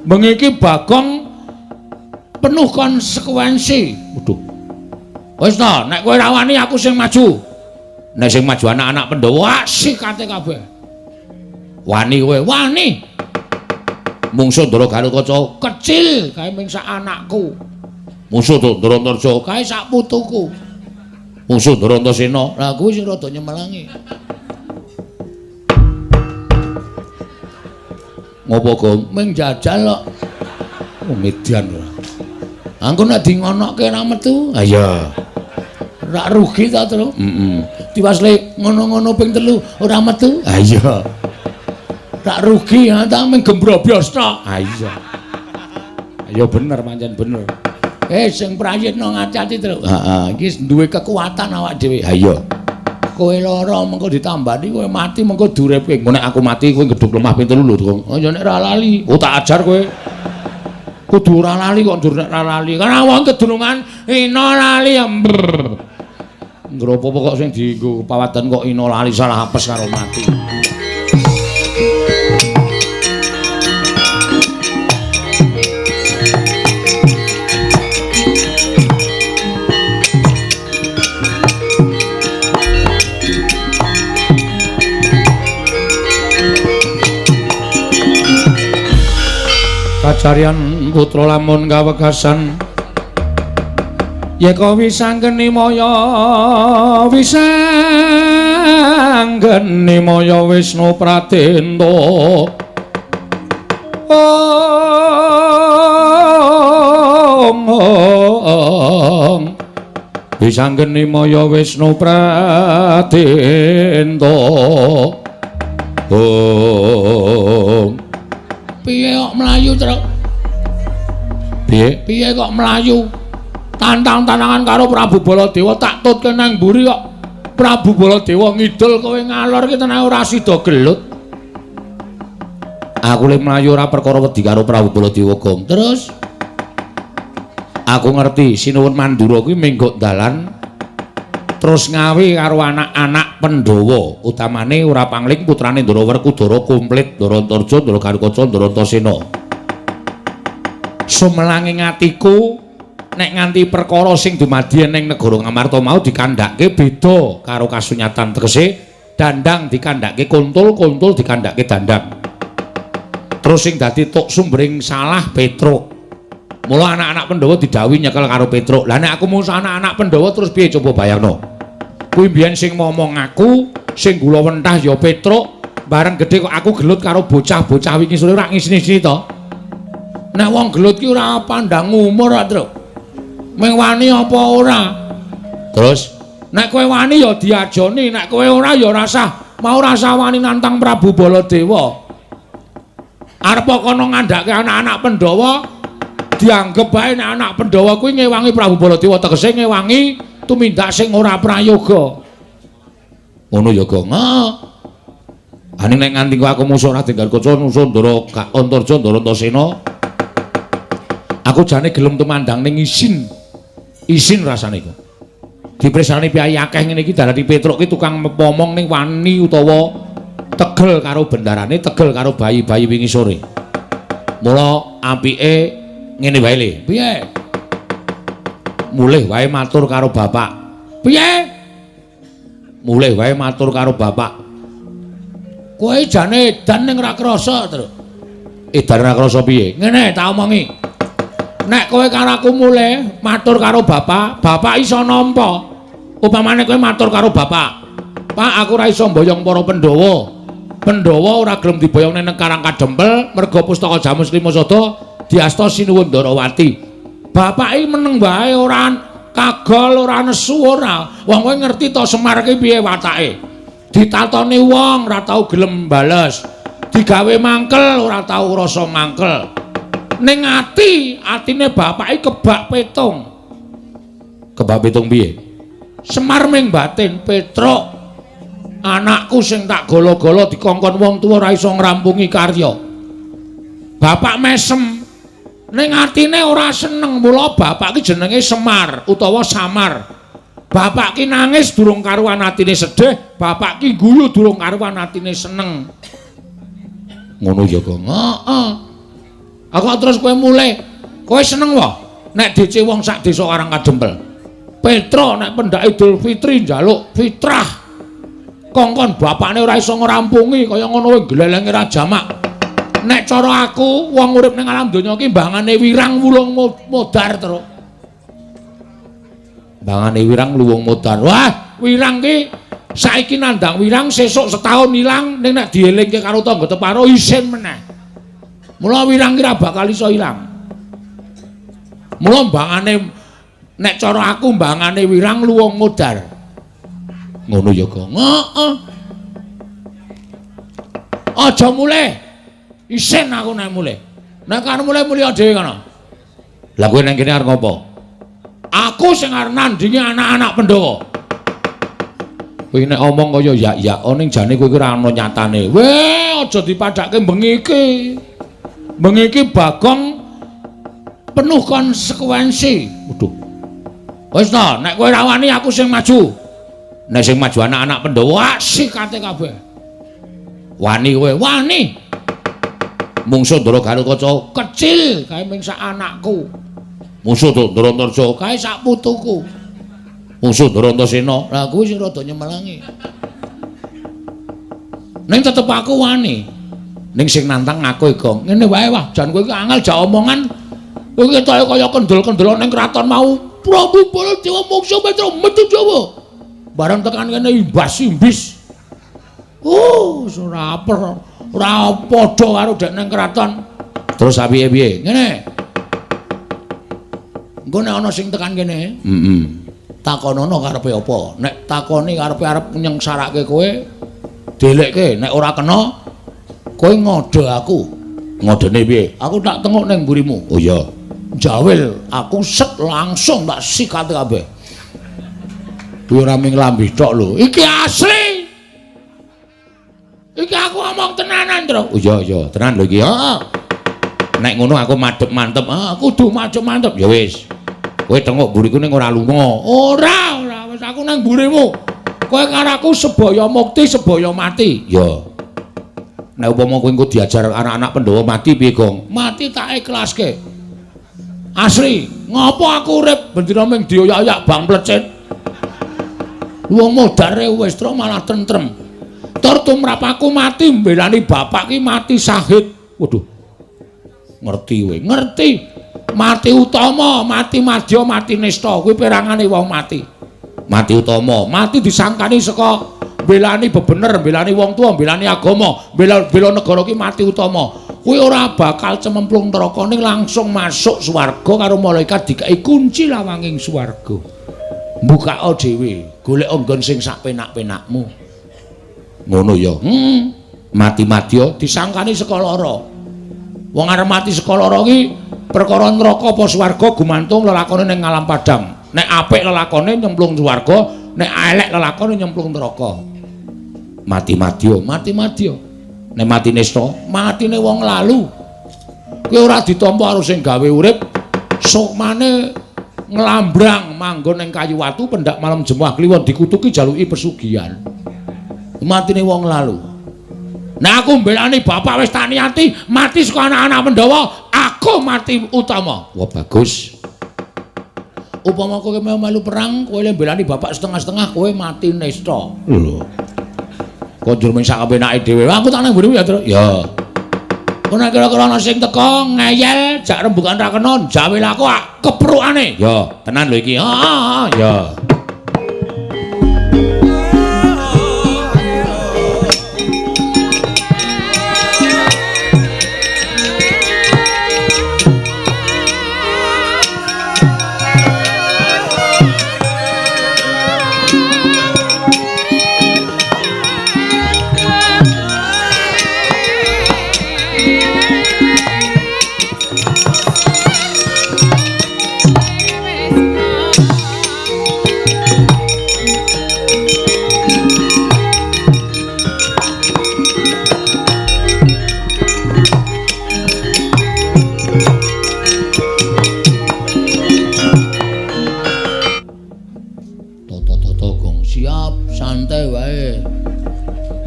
Bengi iki Bagong penuh konsekuensi. Waduh. Wis ta, nek kowe ora wani aku sing maju. Nek sing maju anak-anak Pandhawa sikate kabeh. Wani kowe, wani. Mungsuh Ndara Garukaca kecil kae ming sak anakku. Mungsuh Ndara Antarja kae sak putuku. Mungsuh Ndara Antasena, lah kuwi sing rada nyemelangi. Ngopo, Gong? Ming jajal kok. Oh, median ora. Angko nek di ngonokke ra metu. Ha iya. Ora rugi ta, Tru? Heeh. Diwasle ngono-ngono ping 3 ora metu. Ha iya. Ora rugi ha ta ming gembrobyos tok. Ha iya. Ya bener pancen bener. Sing prayitna ngati-ati, Tru. Heeh, iki duwe kekuatan awak dhewe. Ha iya. Kowe lara mengko ditambani, kowe mati mengko duripke. Engko nek aku mati kowe gedhog lemah ping 3 lho, Gong. Oh ya nek ora lali. Oh tak ajar kowe. Kudu ora lali kok ndur nek ora lali. Karena wong kedunungan ina lali ya. Ngropo kok sing dienggo pawadan kok ina lali salah apes karo mati. Kacarian putra lamun kawegasan yeka wisanggeni maya wisanggeni maya Wisnu Pratenta ong wisanggeni maya Wisnu Pratenta ong. Piye kok mlayu, Truk? Piye? Piye kok mlayu? Tantang-tantangan karo Prabu Baladewa tak tutke nang mburi kok. Prabu Baladewa ngidul kowe ngalor ki tenan ora sida gelut. Aku le mlayu ora perkara wedi karo Prabu Baladewa, Gong. Terus aku ngerti Sinuwun Mandura kuwi menggok dalan terus ngawi karo anak-anak Pandhawa, utamane ora pangling putrane Ndara Werkudara komplit Ndara Antarja, Ndara Garukaca, Ndara Antasena. Sumelange atiku nek nganti perkara sing dumadi ning negara Ngamarta mau dikandhake beda karo kasunyatan, tegese dandang dikandhake kuntul, kuntul dikandhake dandang. Terus sing dadi tuk sumbering salah Petruk. Mula anak-anak Pandhawa didhawuhi nyekel karo Petruk. Lah nek aku musuh anak-anak Pandhawa terus piye coba bayangno? Kuwi mbiyen sing momong aku, sing gula wentah ya Petruk, bareng gedhe kok aku gelut karo bocah-bocah wingi sore ora ngisini-isini to. Nek wong gelut ki ora pandang umur, Truk. Ming wani apa ora? Terus nek kowe wani ya diajoni, nek kowe ora ya rasah mau rasah wani nantang Prabu Baladewa. Arep kono ngandhake anak-anak Pandhawa dianggep bae nek anak Pandhawa kuwi ngewangi Prabu Baladewa, tegese ngewangi tumindak sing ora prayoga. Ngono ya, Gong. Heeh. Ane nek nganti aku musuh Raden Garukaca, musuh Ndara Antarja, Ndara Antasena, aku jane gelem tumandang ning isin. Isin rasane iku. Dipresani piyayi akeh ngene iki darani Petruk ki tukang momong ning wani utawa tegel karo bendarane, tegel karo bayi-bayi wingi sore. Mula apike ngene wae le. Piye? Mulih wae matur karo bapak. Piye? Mulih wae matur karo bapak. Kowe jane edan ning ora krasa, Truk. Edan ora krasa piye? Ngene tak omongi. Nek kowe karo aku mulih matur karo bapak, bapak iso nampa. Upamane kowe matur karo bapak, "Pak, aku ora iso mboyong para Pandhawa. Pandhawa ora gelem diboyong nang Karang Kadempel merga pustaka Jamus Lima Sada diasta Sinuwun Ndarawati." Bapak iki meneng wae ora kagol, ora nesu ora. Wong kowe ngerti to Semar ki piye watake. Ditatoni wong ora tau gelem bales. Digawe mangkel ora tau rasa mangkel. Ning ati, atine bapak iki kebak petung. Kebak petung piye? Semar ming batin, Petruk. Anakku sing tak gala-gala dikongkon wong tuwa ora iso ngrampungi karya. Bapak mesem. Ning atine ora seneng, mula bapak ki jenenge Semar utawa Samar. Bapak ki nangis durung karuan atine sedih, bapak ki guyu durung karuan atine seneng. Ngono ya, Gong. Heeh. Aku terus kowe mulih. Kowe seneng wae nek DC wong sak desa Karang Kadempel. Petro nek pendak Idul Fitri njaluk fitrah. Kongkon bapakne ora iso ngrampungi kaya ngono kowe glelenge ra jamak. Nek cara aku wong urip ning alam donya iki mbangane wirang wulung modar terus. Mbangane wirang luwung modar. Wah, wirang ki saiki nandang wirang sesuk setahun ilang ning nek dielingke karo tangga teparo isin meneh. Mula wirang ki ra bakal iso ilang. Mula mbangane nek cara aku mbangane wirang luwung modar. Ngono ya, Gong. Heeh. Aja mulih. Isin aku nek mulih. Nek arep mulih mulih dhewe kono. Lah kowe nang kene arep ngopo? Aku sing arep nandingi anak-anak Pandhawa. Kowe nek omong kaya yak-yak ning jane kowe iki ora ana nyatane. Weh, aja dipadhake bengi iki. Bengi iki Bagong penuh konsekuensi. Waduh. Wis ta, nek kowe ra wani aku sing maju. Nek sing maju anak-anak Pandhawa sikate kabeh. Wani kowe, wani. Mungsuh Ndara Garukaca kecil kae ming sak anakku. Mungsuh Ndara Antarja kae sak putuku. Mungsuh Ndara Antasena, lah kuwi sing rada nyemelangi. Ning tetep aku wani. Ning sing nantang aku Gong. Ngene wae wah, jan kowe iki angel jak omongan. Kowe ketoke kaya kendel-kendel ning kraton mau. Prabu Baladewa mungsuh Petro metu Jawa. Bareng tekan kene imbas-imbis. Oh, ora ora padha karo dek ning kraton. Terus piye-piye? Ngene. Engko nek ana sing tekan kene, heeh. Takonono karepe apa? Nek takoni karepe arep nyengsarake kowe, delekke. Nek ora kena, kowe ngodhe aku. Ngodene piye? Aku tak tengok ning mburimu. Oh iya. Jawil, aku set langsung tak sikat kabeh. Kuwi ora mung lambi tok lho. Iki asli. Iki aku ngomong tenanan, Tru. Oh iya iya, tenan lho iki. Heeh. Nek ngono aku madhep mantep. Ah, kudu madhep mantep. Ya wis. Kowe tengok mburiku ning ora lunga. Ora, ora wis aku nang mburimu. Kowe karo aku sebaya mukti, sebaya mati. Ya. Nek upama kowe engko diajar anak-anak Pandhawa mati piye, Gong? Mati tak ikhlaske. Asli, ngopo aku urip bendina ming dioyak-oyak bang plecit. Wong modare wis tru malah tentrem. Tur tumrap aku mati mbelani bapak ki mati syahid. Waduh. Ngerti kowe, ngerti. Mati utama, mati madya, mati nista, kuwi perangane wong mati. Mati utama, mati disangkani saka mbelani bebener, mbelani wong tuwa, mbelani agama, bela negara ki mati utama. Kuwi ora bakal cememplung neraka ning langsung masuk swarga karo malaikat dikai kunci lawanging swarga. Mbukaka dhewe, golek nggon sing sak penak-penakmu. Ngono ya. Mati madya disangkani saka lara. Wong arep mati saka lara ki perkara neraka apa swarga gumantung lelakone ning alam padang. Nek apik lelakone nyemplung swarga, nek elek lelakone nyemplung neraka. Mati madya, mati madya. Nek mati nista, matine wong lalu. Kuwi ora ditampa karo sing gawe urip, sukmane nglambrang manggon ning kayu watu pendak malam Jemuah Kliwon dikutuki jaluki pesugihan. Matine wong lalu. Nah aku mbelani bapak wis tak niati mati saka anak-anak Pandhawa, aku mati utama. Wah bagus. Upama kowe melu perang, kowe mbelani bapak setengah-setengah, kowe mati nista. Lho. Kok njur ming sak kepenake dhewe. Aku tak nang mburimu ya, Tru. Ya. Kok nek kira-kira ana sing teko ngeyel jak rembugan ra kena, jawil aku keprukane. Ya, tenan lho iki. Heeh, ya.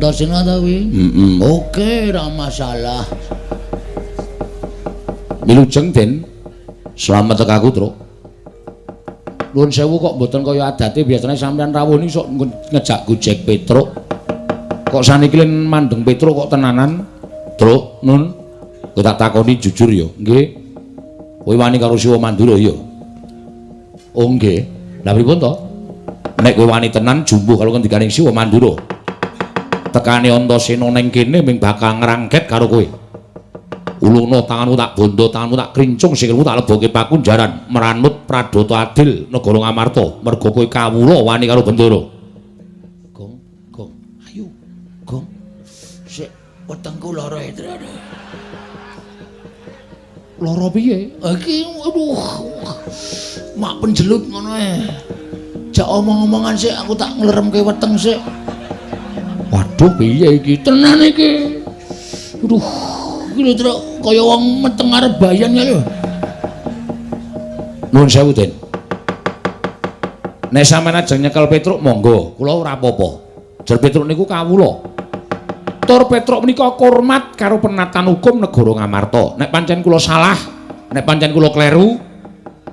Antasena ta kuwi? Heeh. Oke, ora masalah. Wilujeng Den. Slamet tekaku, Truk. Nuwun sewu kok mboten kaya adate, biasane sampeyan rawuh niku sok ngejak gojek Petruk. Kok saniki len mandeng Petruk kok tenanan? Truk, Nun. Kowe tak takoni jujur ya. Nggih. Kowe wani karo Siwa Mandura ya? Oh nggih. Lah pripun to? Nek kowe wani tenan jumbuh karo ngendikaning Siwa Mandura. Tekane Antasena ning kene ming bakal ngrangket karo kowe. Uluna tanganmu tak bondo, tanganmu tak krincung, sikilmu tak lebokke pakunjaran meranut pradata adil negara Ngamarta. Merga kowe kawula wani karo Bendara. Gong, gong, ayo, gong. Sik wetengku lara e, Aduh. Lara piye? Iki aduh. Mak penjelut ngono e. Jak omong-omongan sik, aku tak ngleremke weteng sik. Waduh, piye iki? Tenan iki. Aduh. Iki lho, Truk, kaya wong meteng arep bayan ya lho. Nuwun sewu, Den. Nek sampeyan ajeng nyekel Petruk monggo, kula ora apa-apa. Jer Petruk niku kawula. Tur Petruk menika hormat karo penatan hukum negara Ngamarta. Nek pancen kula salah, nek pancen kula kleru,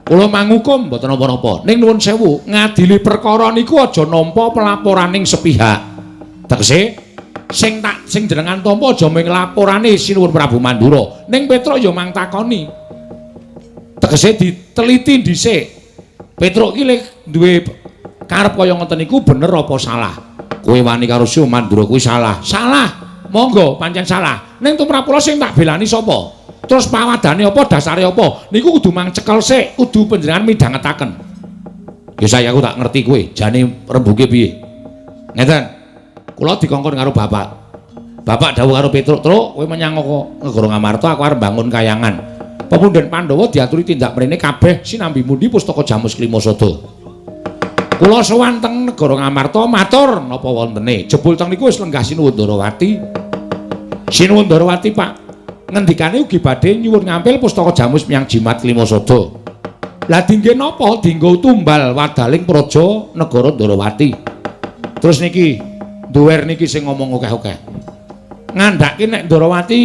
kula mangukum mboten napa-napa. Ning nuwun sewu, ngadili perkara niku aja nampa pelaporaning sepihak. Tegese sing tak sing jenengan tampa aja mung laporane Sinuwun Prabu Mandura. Ning Petruk ya mang takoni. Tegese diteliti dhisik. Petruk iki lek duwe karep kaya ngoten niku bener apa salah? Kowe wani karo Siwa Mandura kuwi salah. Salah. Monggo pancen salah. Ning tumrap kula sing tak belani sapa? Terus pawadane apa, dasare apa? Niku kudu mang cekel sik, kudu panjenengan midhangetaken. Ya saya aku tak ngerti kowe, jane rembuke piye. Ngeten. Kula dikongkon karo bapak. Bapak dawuh karo Petruk, "Truk, kowe menyang negara Ngamarta, aku arep bangun kayangan." Pepundhen Pandhawa diaturi tindak mrene kabeh sinambi mundi pustaka Jamus Klima Sada. Kula sowan teng negara Ngamarta matur napa wontene. Jebul teng niku wis lenggah Sinuwun Ndarawati. Sinuwun Ndarawati, Pak, ngendikane ugi badhe nyuwun ngampil pustaka Jamus miyang Jimat Klima Sada. Lah dingge napa? Dinggo tumbal wadaling praja negara Ndarawati. Terus niki duwer niki sing ngomong akeh-akeh. Ngandhake nek Ndarawati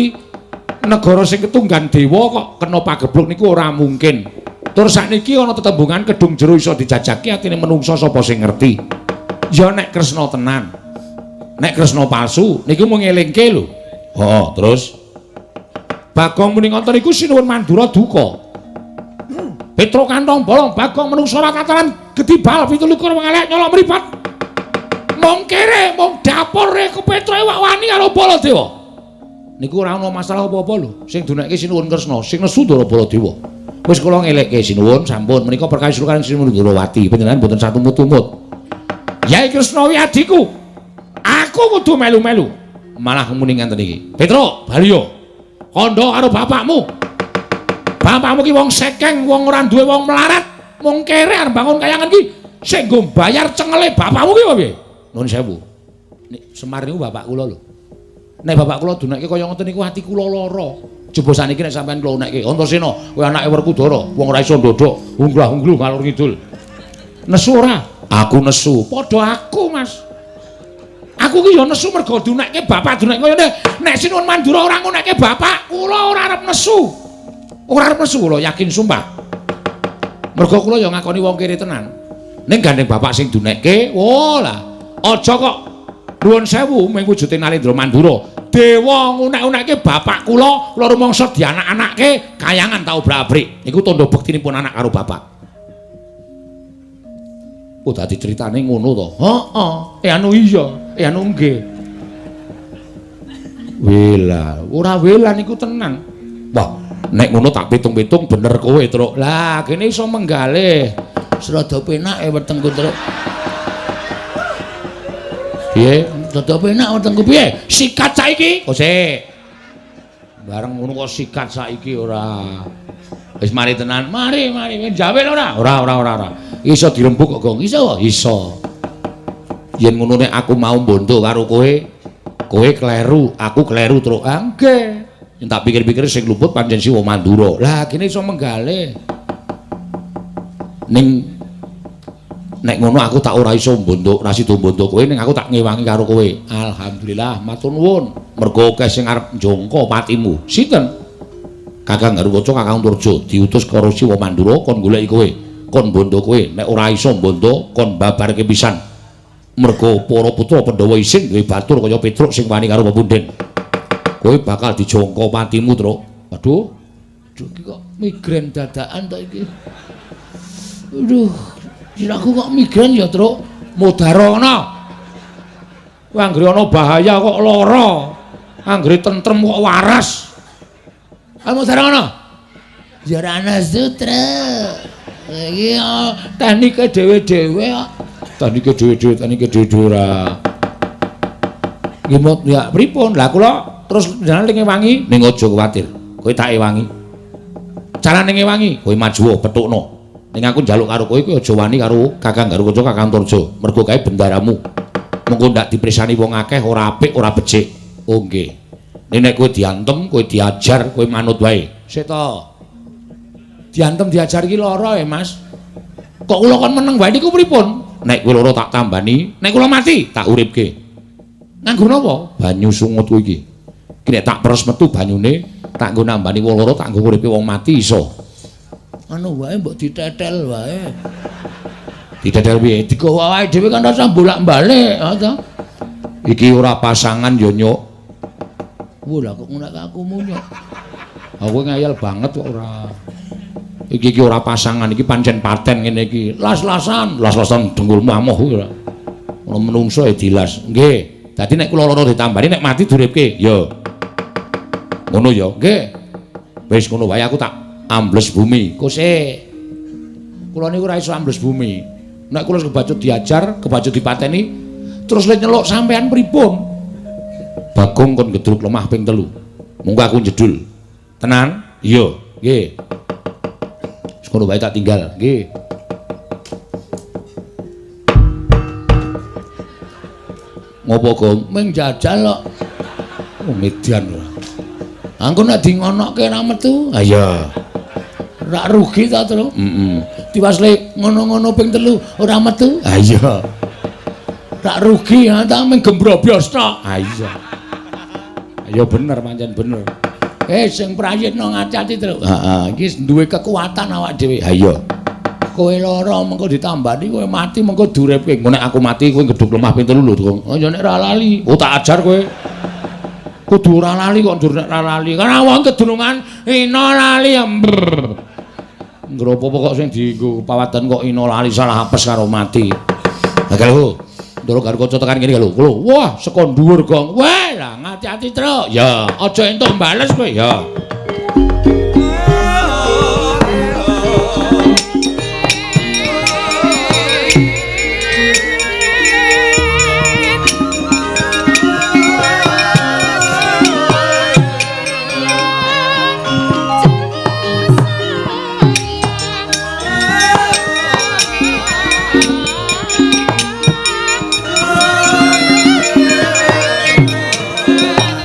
negara sing ketunggan dewa kok kena pagebluk niku ora mungkin. Tur sakniki ana tetembungan kedung jero iso dijajaki atine menungsa sapa sing ngerti. Ya nek Kresna tenan. Nek Kresna palsu niku mung ngelingke lho. Heeh, terus Bagong muni ngoten niku Sinuwun Mandura duka. Petruk kantong bolong Bagong menungsa ora kataran gedibal 27 wong elek nyolok mripat. Mung kere, mung dapure ku Petruk wak wani karo Baladewa. Niku ora ana masalah apa-apa lho. Sing dunekke Sinuwun Kresna, sing nesu Ndara Baladewa. Wis kula ngelekke Sinuwun sampun menika perkawis kula Sinuwun Ndarawati, panjenengan mboten satumut-tumut. Yai Kresna wi adhiku. Aku kudu melu-melu. Malah muni ngenten iki. Petruk, bali yo. Kandha karo bapakmu. Bapakmu ki wong sekeng, wong ora duwe, wong melarat, mung kere arep bangun kayangan ki sing nggo bayar cengele bapakmu ki piye? Nuwun sewu. Nek Semar niku bapak kula lho. Nek bapak kula dunekke kaya ngoten niku ati kula lara. Coba saniki nek sampean kula unekke, Antasena, kowe anake Werkudara, wong ora iso ndodhok, unglah-ungluh ngalor ngidul. Nesu ora? Aku nesu. Padha aku, Mas. Aku ki ya nesu mergo dunekke bapak dunekke kaya ngene. Nek Sinuwun Mandura ora ngunekke bapak, kula ora arep nesu. Ora arep nesu kula yakin sumpah. Mergo kula ya ngakoni wong kere tenan. Ning gandeng bapak sing dunekke, oh lah, aja kok nuwun sewu ming wujude Narendra Mandura. Dewa ngunek-unekke bapak kula, kula rumangsa dianak-anake kayangan tak obrak-abrik. Niku tandha bektinipun anak karo bapak. Oh, dadi critane ngono to. Heeh. Anu iya, anu nggih. Wela, ora wela niku tenan. Wah, nek ngono tak pitung-pitung bener kowe, Truk. Lah, kene iso menggalih. Serada penake wetengku, Truk. Piye? Rada penak wetengku piye? Sikat saiki. Oh, sik. Bareng ngono kok sikat saiki ora. Wis mari tenan. Mari, mari. Jawel ora? Ora, ora, ora, ora. Iso dirembuk kok, Gong. Iso? Iso. Yen ngono nek aku mau mbondo karo kowe, kowe kleru, aku kleru, Truk. Ah, nggih. Yen tak pikir-pikir sing luput pancen Siwa Mandura. Lah, kene iso menggalih. Ning nek ngono aku tak ora iso mbondo, ora sida mbondo kowe, ning aku tak ngewangi karo kowe. Alhamdulillah, matur nuwun. Mergo akeh sing arep njongko patimu. Sinten? Kakang Garukaca, Kakang Antarja diutus karo Siwa Mandura kon goleki kowe, kon bondo kowe. Nek ora iso bondo kon babarke pisan. Mergo para putra Pandhawa isin duwe batur kaya Petruk sing wani karo pepunden. Kowe bakal dijangka patimu, Truk. Aduh. Aduh iki kok migrain dadakan to iki. Aduh, sirahku kok migrain ya, Truk. Mudarana. Kowe anggere ana bahaya kok lara. Anggere tentrem kok waras. Ayo mudarana. Ya ora ana sutra. Iki teknike dhewe-dhewe kok. Teknike dhewe-dhewe, teknike dhewe-dhewe ora. Nggih mut ya pripun? Lah kula terus jenengan ngewangi ning aja kuwatir. Kowe tak ewangi. Carane ngewangi, kowe maju petukno. Ning aku njaluk karo kowe, kowe aja wani karo Kakang Garukaca, Kakang Antarja. Mergo kae bendaramu. Mengko ndak dipresani wong akeh ora apik, ora becik. Oh nggih. Ning nek kowe diantem, kowe diajar, kowe manut wae. Sik to. Diantem diajar iki lara ya, Mas. Kok kula kon meneng wae niku pripun? Nek kowe lara tak tambani, nek kula mati tak uripke. Nganggo napa? Banyu sungut kuwi iki. Iki nek tak peres metu banyune, tak nggo nambani wong lara, tak nggo nguripi wong mati iso. Anu wae mbok ditetel wae. Ditetel piye? Digawa awake dhewe kan rasa bolak-balik, ha ta? Iki ora pasangan ya, Nyuk. Wah, lah kok ngono aku munyuk. Aku ngayal banget kok ora. Iki iki ora pasangan, iki pancen paten ngene iki. Las-lasan, las-lasan dengkulmu amoh kuwi ora. Ono menungso ya dilas. Nggih. Dadi nek kula lara ditambani, nek mati diuripke. Ya. Ngono ya. Nggih. Wis ngono wae aku tak ambles bumi. Kose. Kula niku ora iso ambles bumi. Nek kula kebacut diajar, kebacut dipateni, terus le nyeluk sampean pripun? Bagong kon gedruk lemah ping 3. Monggo aku jedul. Tenan? Iya, nggih. Wis ngono wae tak tinggal. Nggih. Ngopo, Gong? Ming jajal kok. Oh, median ora. Angko nek di ngonokke ra metu. Ha iya. Rak rugi ta, Truk? Heeh. Diwasle ngono-ngono ping 3 ora metu. Ha iya. Rak rugi ha ta ming gembrobyos tok. Ha iya. Ya bener pancen bener. Sing prayitna ngati-ati, Truk. Heeh, iki duwe kekuatan awak dhewe. Ha iya. Kowe lara mengko ditambani, kowe mati mengko diuripke. Engko nek aku mati kowe gedhuk lemah ping 3 lho, Gong. Oh ya nek ora lali. Oh tak ajar kowe. Kudu ora lali kok ndur nek ora lali. Karena wong kedunungan ina lali ya. Ngropo kok sing dienggo pawadan kok ina lali salah apes karo mati. Lah lho, Ndoro Garukaca tekan kene lho. Lho, wah saka dhuwur, Gong. Wah, lah ngati-ati, Truk. Ya, aja entuk bales kowe ya.